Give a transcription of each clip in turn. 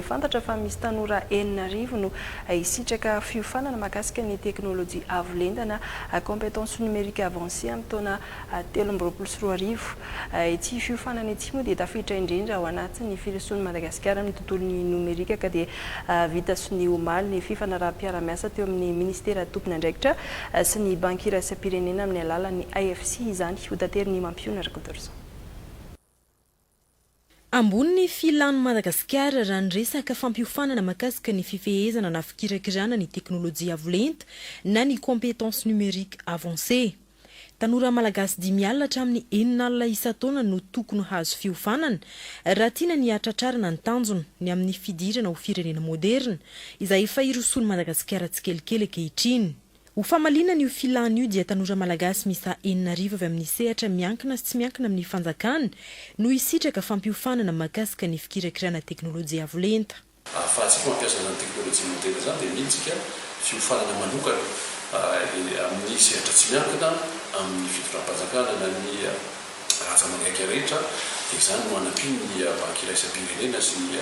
Fantatra fa misy tanora 6000 no hisitraka fiofanana mahakasika ny teknolojia avo lenta na compétence numérique avancée amin'ny taona 2023. Ity fiofanana ity moa dia tafiditra indrindra ao anatin'ny firosoan'i Madagasikara amin'ny tontolon'ny nomerika ka dia vita sonia omaly ny fifanaraham-piarahamiasa teo amin'ny minisitera tompon'andraikitra sy ny Banky iraisam-pirenena amin'ny alalan'ny AFC izany. Hotaterin'i Mampiona Rakotorison. Ambony ny filan'i Madagasikara raha ny resaka fampiofanana mahakasika ny fifehezana na fikirakirana ny teknolojia avo lenta na ny compétences numériques avancées. Tanora malagasy 50 hatramin'ny 6000 isan-taona no tokony hahazo fiofanana raha tiana ny hatratrarana ny tanjona ny amin'ny fidirana ho firenena moderina izay efa irosoan'i Madagasikara tsikelikely ankehitriny. Ho famaliana an'io filàna io dia tanora malagasy miisa 6000 avy amin'ny sehatra miankina sy tsy miankina amin'ny fanjakana no hisitraka fampiofanana mahakasika ny fikirakirana teknolojia avo lenta. Ahafahantsika mampiasa izany teknolojia moderina izany dia mila isika fiofanana manokana amin'ny sehatra tsy miankina, amin'ny fitondram-panjakana na ny rantsa-mangaika rehetra dia izany no hanampian'ny Banky Iraisam-pirenena sy ny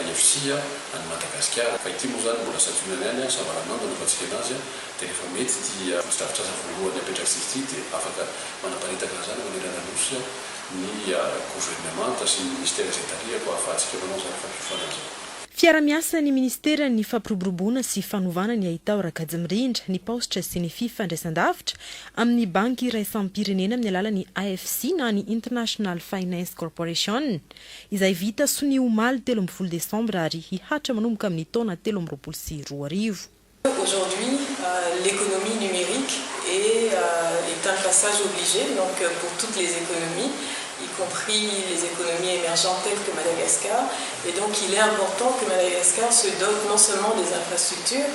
IFC an'i Madagasikara. Fa ity moa izany mbola santionany ihany, savaranando anaovantsika anazy, dia rehefa mety ity fotodrafitrasa voalohany apetraktsika ity dia afaka manaparitaka an'izany manerana ny Nosy ny governemanta sy ny minisitera izay tarihako ahafahantsika manao izany fampiofanana izany. Fiara-miasan'ny Ministeran'ny Fampiroboroboana sy Fanovana ny Haitao Rakajimirindra, ny Paositra sy ny Fifandraisandavitra amin'ny Banky Iraisam-pirenena amin'ny alalan'ny AFC na ny International Finance Corporation, izay vita sonia omaly 13 desambra ary hihatra manomboka amin'ny taona 2023. Aujourd'hui, l'économie numérique est est un passage obligé donc pour toutes les économies, y compris les économies émergentes telles que Madagascar. Et donc il est important que Madagascar se dote non seulement des infrastructures,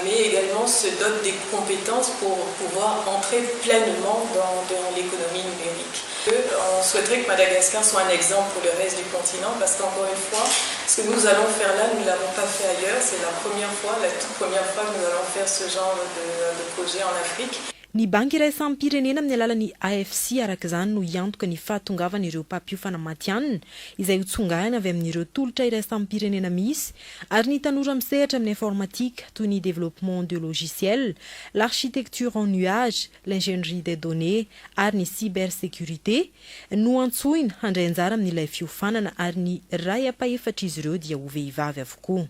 mais également se dote des compétences pour pouvoir entrer pleinement dans l'économie numérique. On souhaiterait que Madagascar soit un exemple pour le reste du continent parce qu'encore une fois, ce que nous allons faire là, nous ne l'avons pas fait ailleurs. C'est la première fois, la toute première fois que nous allons faire ce genre de projet en Afrique. Ny Banky Iraisam-pirenena amin'ny alalan'ny AFC araka izany no hiantoka ny fahatongavan'ireo mpampiofana matihanina izay hotsongaina avy amin'ireo tolotra iraisam-pirenena misy ary ny tanora misehatra amin'ny informatika toy ny développement de logiciel, l'architecture en nuage, l'ingénierie des données ary ny cybersécurité no antsoina handray anjara amin'ilay fiofanana ary ny iray ampahefatr'izy ireo dia ho vehivavy avokoa.